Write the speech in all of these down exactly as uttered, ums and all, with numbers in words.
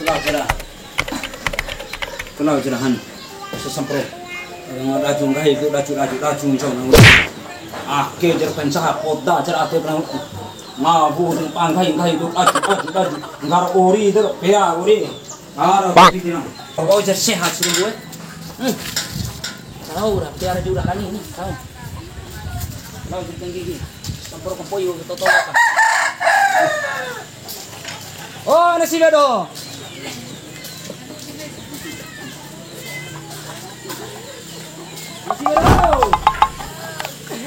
Lao jera. Kalau jera han. Sesampro. Yang ada junggahi itu laju, laju, laju, jauh nang. Ake jer pencaha poda jer ate pernah. Ngabu panggahi, gahi itu laju, laju, laju. Nggara ori itu, pea ori. Nggara ori itu. Pokoknya sehat semua gue. Hmm. Tahu dah, biar dia udah lagi ini, tahu. Tahu, kita gigi. Sampro kempoyo, kita tahu apa. Oh, nasi bedo. Nasi bedo.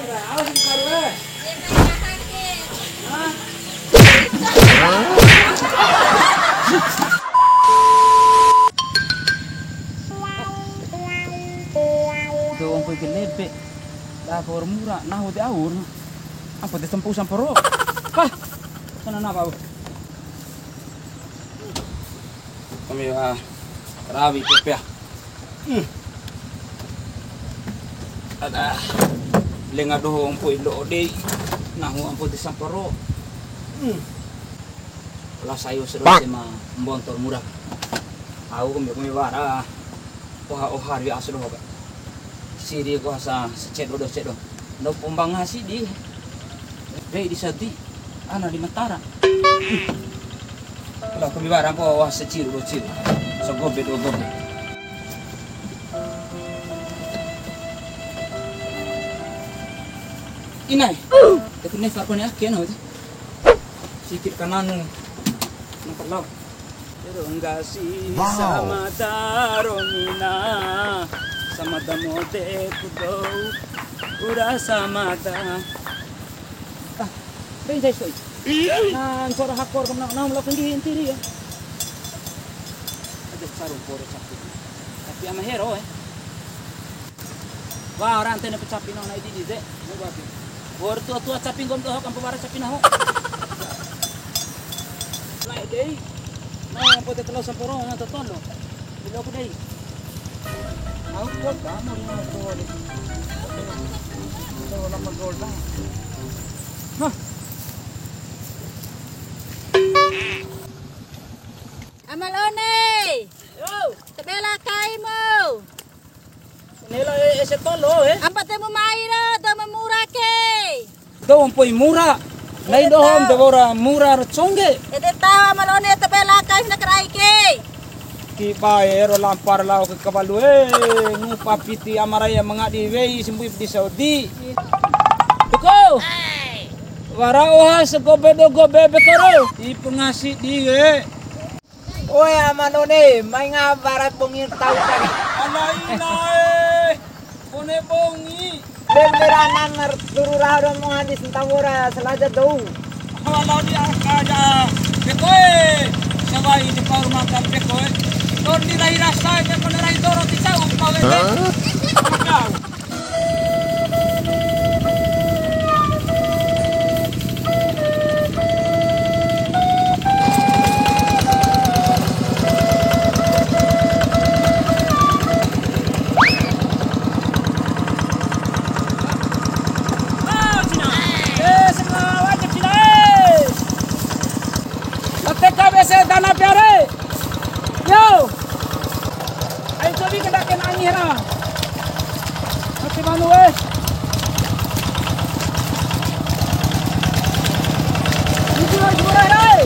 Awas, baru, eh. Dou mpoi ke lebe. Dah, kawar mura, nahu de aur. Apa de sampuru sampuru? Hah? Sana napa, Bu? Kami, ah, rawi pepe, ah. Hmm. Ada lenga doho ampo indo ode. Nahu ampo de sampuru. Hmm. La sayu seru ma mbontor mura. Au kami, kami wara. Oha, oha ri asu doho ka. Siri ko sa secedo do cedo. Ndo pombang hasi di. Rei di sadi. Ana di matara. Lah, kami wara ko wah seciru do ciru. Sagobe do gobe. Inai. Tapi ne farko ne ake no. Sikit kananu. Nang perlau. Rongga si samada romina, samada mode ku dou, ura samada. Ah, ben jai soi. Nah, ncora hakor kena, nah, melakukan di interior. Ada sarung pore sakit. Tapi ama hero, eh. Wah, orang antena pecapi nahu nai didi de. Wa'ur tua-tua capi nggomi doho, kampo wara capi nahu. Lai dei. Nah, pote kalau samporo na totolo. Bilo ku dei. Au ko da mo na to de. To lama gol da. Hah. Ama la One. Yo. Tabela kaimu. Nela e-, ese tolo, eh. Ampa temu mai ra, dou ma mura ke. Dou mpoi mura. Nai dohom de wa'ura mura ro congge. Ede taho ama la One tabela kai na karai ke. Ki bae ro lampar lao ke kabalu, eh. Ngupa piti ama rai mangadi wei simbui di Saudi. Tuko. Wara oha sagobe do gobe bekoro. Ipu ngasi di, eh. Oe, ama la One, mai ngaha wara bongi tau tadi. Ala ina e, bone bongi. Bel beranan nar turu raho do mo hadis ntawora salaja dou. Walau di angka aja, bekoe, sawai di paur makan bekoe. Tor di rai rasa, beko rai doro ti cau, pawe. Hah? Teka bese dana piare. Yo. Ai cobi ke ndake nangi hera. Mati manu, eh. Jujur, jujur, eh.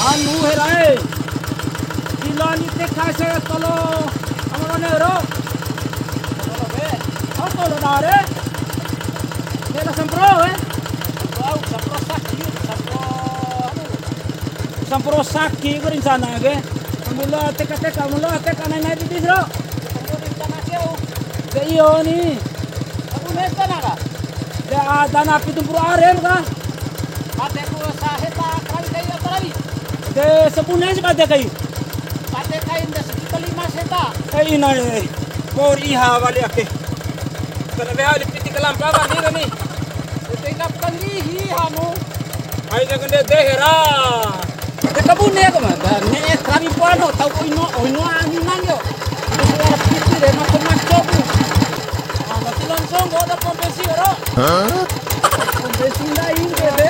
Anu, hera, eh. Sila ni teka se tolo. Ama la One ro. Tolo be. Au tolo dare. Bela sampro, eh. Au sampro saki, sampro, anu. Sampro saki ku rencana ke. Mula teka-teka, mula teka nai-nai di bis ro. Sampro rencana ke, au. De iyo ni. Aku nesta naga. De ada na pitu mpuru are ka. Mate ku saheta karawi kai apa lagi? De sabune si mate kai. Pate kain da sejuta lima seta. Eh, ina, eh. Bor iha wali ake. Kana beha di piti kalampa wali kami. Ete ina bukan lihi hanu. Ai jaga de dehera. De kabune ko mada. Ne kami pano tau ko ino, o ino ani nanyo. Suara piti de maco-maco bu. Ah, mati langsung gua ada pom bensin, bro. Hah? Pom bensin dah ini, de.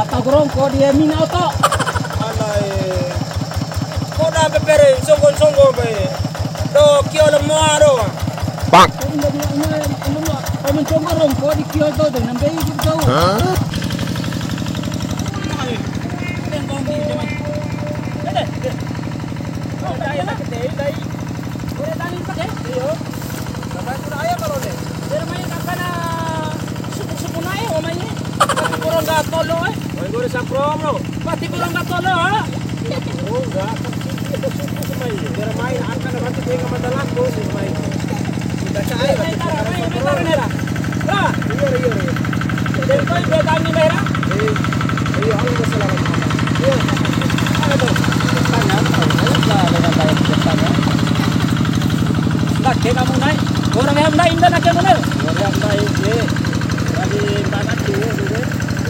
Tau rongko di mina oto. Alai. Koda pepere songgo-songgo be. Do kio le moa do. Bang. Inda di ina ina lo. Komen songgo rongko di kio do de nambe iku do. Hah? Tengkong di jaman. Dede. Oh, dai, dai, dai. Ore tani pake? Iyo. Sampai kuna aya kalau ne. Dari main kakana suku-suku nae, o mai. Pati boronga tolo, eh. Mai gore sapro, bro. Pati boronga tolo, ha? Oh, enggak. Itu suku semai. Dari main angka nanti dia nggak masalah, bos, semai. Kita cari. Mai, mai, mai, mai, mai, mai. Ra. Iya, iya, iya. Dari kau dia tani, mai, ra? Iya. Iya, halo, assalamualaikum. Iya. Ada tuh. Tanya, tanya, tanya, tanya, tanya. Ndake kamu nai. Orang yang nai, indah ndake kamu nai. Orang yang nai, ye. Lagi mana tuh, gitu.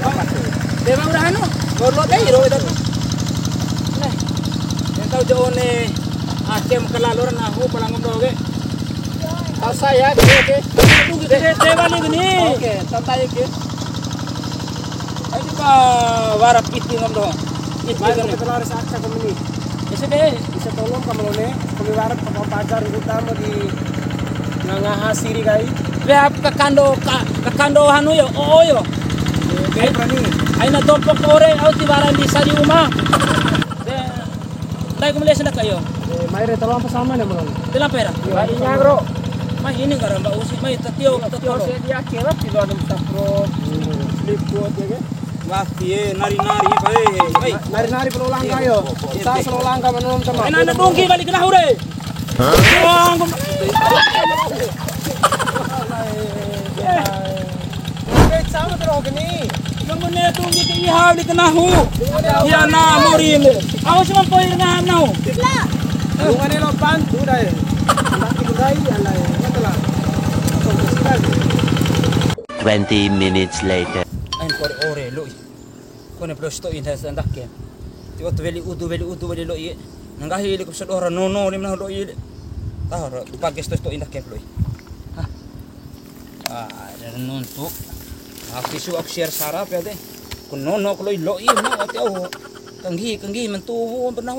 Apa tuh? Dewa udah anu, borlo deh, iro itu. Nah, yang tahu jauh nih, akem kelalur nahu, pelanggung doge. Tau saya, oke, oke. Oke, oke. Oke, santai, oke. Ayo, Pak, wara piti ngom doho. Ih, mai, kita lari saat cakap ini. Ese de. Bisa tolong kamu lo ne, kami wara pakai pajar utama di ngaha siri kai. Be ap kakando, ka-, kakando hanu yo, oo yo. Be berani. Aina dompok ore, au tiwara di sari uma. Be, Ndai ku mele senda kayo. Eh, mai re, tolong apa sama nih, Bang? Telang pera. Iya, mai ini, Bro. Mai ini karamba usi, mai tatio, tatio. Saya dia kira tidak ada bisa pro. Liput ya kan? Wati, eh, nari-nari, eh, eh. Nari-nari perlu langkah yo. Saya selalu langkah menurun sama. Eh, nanda dongki balik kena hure. Hah? Bang, Eh, sama terus gini. Kamu ne tunggu ke iha di kenahu. Iya, na, mori ini. Aku cuma poin dengan nahu. Hubungannya lo bantu dai. Laki budai, alai. Betul lah. Twenty minutes later. Ain kore ore, lo. Kone pelo sato'i ndake. Tiwara weli udu, weli udu, weli lo'i. Na nggahi weli ku sadora nono ni mena lo'i. Taho ro, pake sato'i ndake lo'i. Hah. Ah, ada nuntu. Aku su aku share sarap ya deh. Ku nono ku lo'i lo'i, no, ati au. Kanggi, kanggi, mentu, pernah.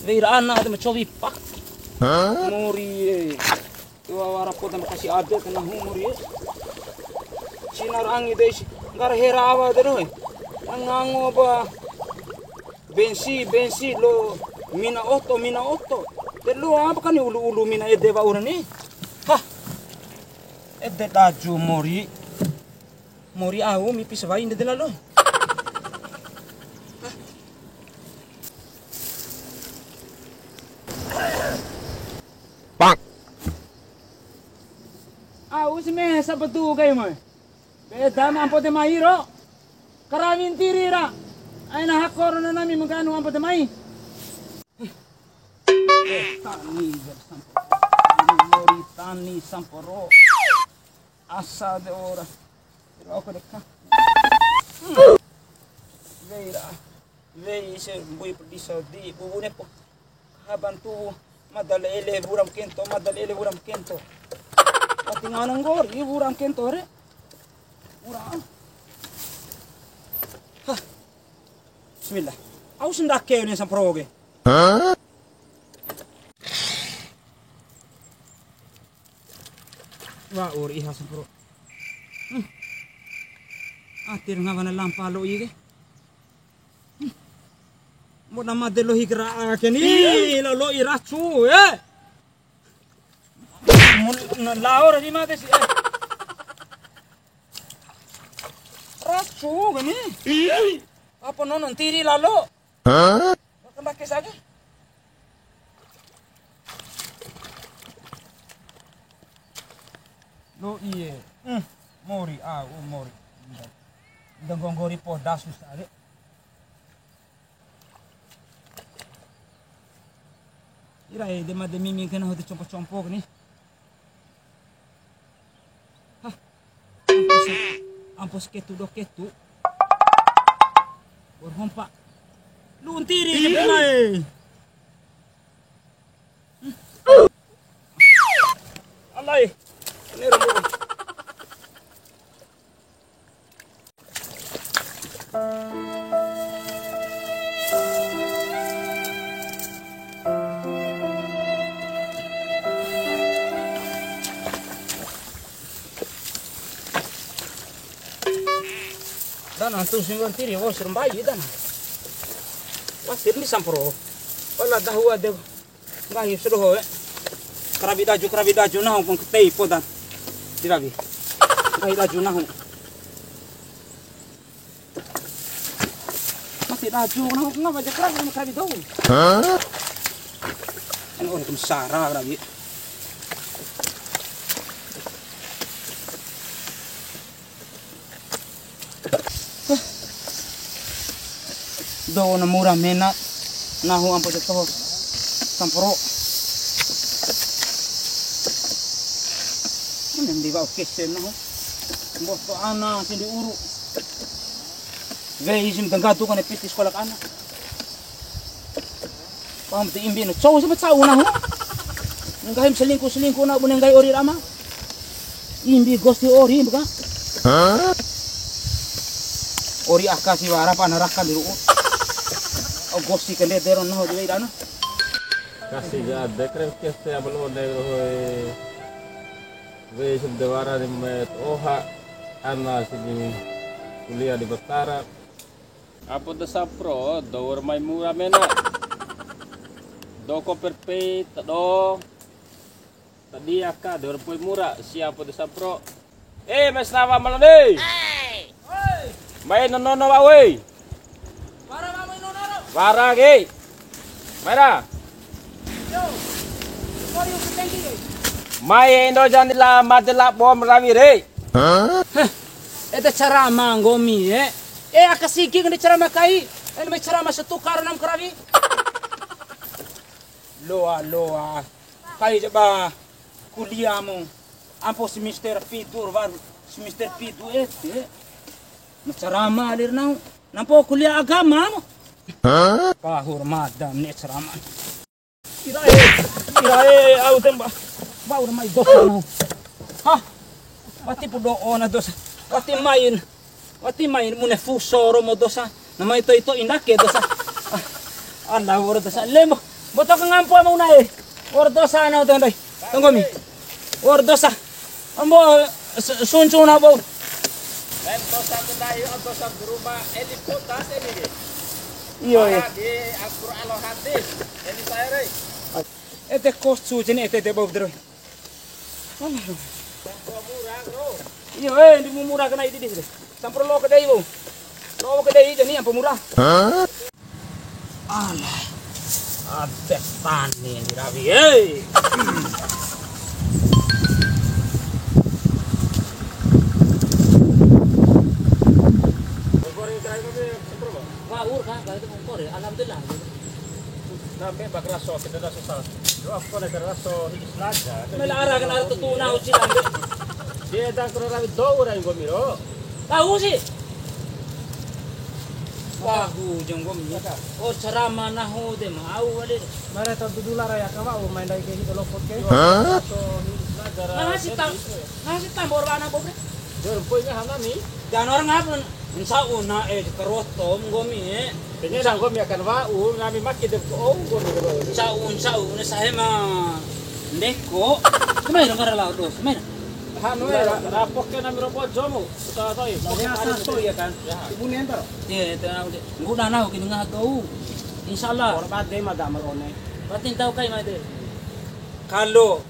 Wei ra ana ade ma cowi pak. Hah? Mori, eh. Tiwara poda ma kasi ade kena humor ye. Cina ra angi dei si, nggara hera awa de doho. Ngango ba bensi, bensi lo mina oto, mina oto. De lo apa kani ulu-ulu mina ede wa'ura ni? Hah. Ede daju mori. Mori au mipi sawai ndede lalo. Hah. Pak. Au si mehe sabatu kai mai. Beda ma ampo de mai ro. Karawi ntiri ra. Aina hakoro na nami mengkanu ampo de mai. Eh, tani jar samporo. Mori tani samporo. Asa de ora. Ro ko deka. Hmm. Wei ra. Wei se mbui pedi sodi bubu nepo. Haban tuwu, mada le ele wura ma kento, mada le ele wura ma kento. Wati ngana nggori wura ma kento re. Wura. Hah. Bismillah. Au sendake ni samporo ke. Hah? Wa ori iha samporo. Hmm. Atir ngawana lampa lo'i ke. Mo nama de lohi kera ke ni, lo lo'i racu, eh. Mun, na lao ra di mate si, eh. Racu ke ni. Apa nono ntiri lalo? Hah? Makan pakai saja. Lo'i e. Hmm, mori, ah, uh, mori. Nda nggori poda susah de. Ira e, de made mimi kena hoti compo-compo ke ni. Hah. Ampos, ampos ketu do ketu. Wa'ur hompa. Lu'u ntiri ke pena e. Alai. Ini rambut. Dan antu singgon tiri, wa'u serembai dan. Wa'u sirni sampro. Wala dahu ade. Nggahi sia doho, e. Karawi daju, karawi daju nahu pun ketei podan. Dirawi. Nggahi daju nahu. Masi daju nahu, ngapa aja karawi, karawi dou. Hah? Ini orang kemsara karawi. Dou na mura mena, nahu ampo ja toho sampro. Ini ndi wa'u kese nahu. Mboto ana sindi uru. Wei sim tenggatu kone piti sekolah kana. Paham ti imbi na cou sama cau nahu. Nggahi ma selingkuh-selingkuh na bune nggahi ori rama. Imbi gosti ori buka. Ori aka si wara pa naraka di ru'u. Au gosti kende dero nahu di wei dana. Kasi ja ade kre kese abal ode rohoe. Wei sebe wara di met oha. Ana sini kuliah di Batara. Apo da sampro, dou ra mai mura mena. Doko perpei, tado. Tadi aka, dou ra mpoi mura, sia apo da sampro. Eh, mai sanawa malone. Mai nono wa, woi. Wara ke. Mai ra. Mai indo jandi la made la bom rawi re. Hah? Ede carama nggomi, e. E, aka sigi kande carama kai. E, mai carama setukar nam karawi. Loa, loa. Kai jaba kuliahmu. Ampo semester pitu, baru semester pitu ede. Ma carama alir nau. Nampo kuliah agama mu. Hah? Pahur madam ni carama. Irae, irae, au temba. Wa'ur mai dosa nahu. Hah? Wati pu do'o na dosa. Wati main. Wati main mune fuso romo dosa. Na mai to'i-to'i ndake dosa. Ah, Allah wa'ur dosa. Lembo. Mboto ka ngampu ama unae. Wa'ur dosa na uta ndai. Tonggo mi. Wa'ur dosa. Ambo, su-, suncu na bau. Lain dosa kendai, dosa di rumah, eli putas, eli ke. Iyo, iyo. Para di Al-Quran, al hadis, eli saya re. Ete kos su jene ete te bau dero. Alah. Sampro mura, bro. Iyo, e, ndi mu mura kena idi di sini. Sampro lo kedai, bau. Lo kedai jani ampo mura. Hah? Alah, ade tani di rawi, e. Wa'ur ka, kalau itu mungkor ya, alhamdulillah. Name bakra so, kita dah susah. Lo aku nak kena so, ini sengaja. Mela ara kena tutu na uci lambe. Dia dah kena rawi dou rai nggomi ro. Tahu sih. Wahu jenggo mi. Oh, ceramah nahu de ma au wali. Mare ta dudula raya ka wa'u mai ndai ke hito lopot ke. Hah? Ngaha si tam-, ngaha si tambor wana bobre. Jor poi ngaha nami. Janor ngapun. Insya Allah, e, karoto nggomi, e. Kayaknya nggomi akan wa'u, nami maki de ko nggomi de wa'u. Insya Allah, insya Allah, ne sahe ma ndeko. Kemai dong kara lao dos, kemai. Hanu e, ra-, rapoke nami ro Bojomu, uta to'i. Biasa to'i ya kan? Ya. Ibu nenter. Iya, itu aku de. Ngguda nahu kini ngaha dou. Insyaallah. Ora bade ma da marone. Berarti tahu kai made. Kalo,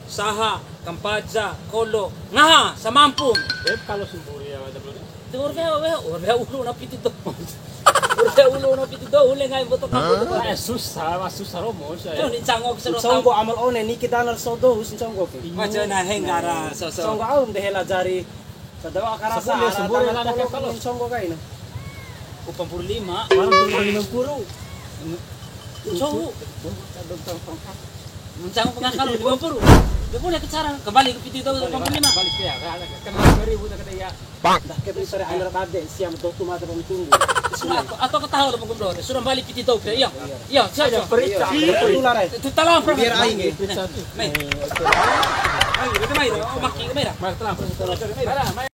saha, kampaja, kolo, ngaha, samampu. Eh, kalau sempurna ada belum? Ur weha, weha, ur weha ulu na piti dou. Ur weha ulu na piti dou, ule ngai boto ka boto. Eh, susah, wah, susah romo, saya. Ni cangok sero. Conggo amal one, niki danar sodo, us conggo ke. Maja na hengara, so, so. Conggo aum de hela jari. Sadawa karasa, sambur, sambur, tolo, conggo kaina. Upa puru lima. Baru dua ribu lima puluh. Conggo. Mencangok pengakal lima puluh. Dia boleh ke cara, kembali ke piti dou, upa puru lima. Balik ya, kan dua ribu tak ada ya. Dah ke beli sore air bade, siam dotu mata pun tunggu. Sudah, atau ketahu ada pukul dua. Sudah balik piti tau ke, iya. Iya, siap, siap. Periksa. Iya. Itu talang, biar aing. Mai. Mai, itu mai, oh, maki, mai dah. Mai, talang. Mai, mai.